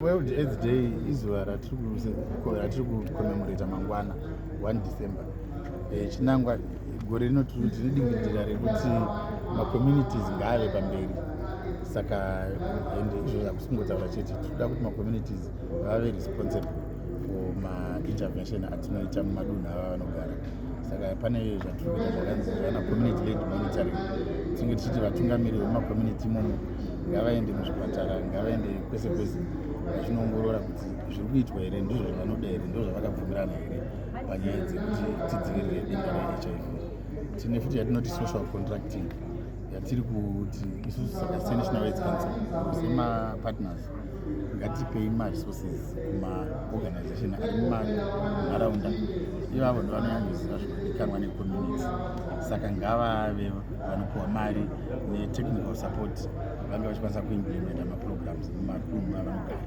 World AIDS Day izuva ratiri kucommemorata mangwana 1 December. Chinangwa gore rino tine dingindira rekuti macommunities ngaave pamberi. Saka and izvo hakusi kungotaura chete, tinoda kuti macommunities vave responsible for maintervention atinoita mumadunhu ava vanogara. Saka pane zvatiri kuita zvakanzi zvana community led monitoring. Tinenge tichiti vatungamiri vemumacommunity imomo ngavaende muzvipatara, ngavaende kwese kwese vachinoongorora kuti zviri kuitwa here, ndizvo zvavanoda here, ndizvo zvavakabvumirana here panyaya dzekuti tidzivirire denda reHIV. Tine futi yatinoti social contracting yatiri kuti isusu saka seNational AIDS Council, semapartners, ngatipei maresources kumaorganization ari mumanharaunda. Ivavo ndovanonyanyoziva zvinodikanwa necommunity, saka ngavave vanopiwa mari netechnical support, vange vachikwanisa kuimplementa maprograms mumadunhu avanogara.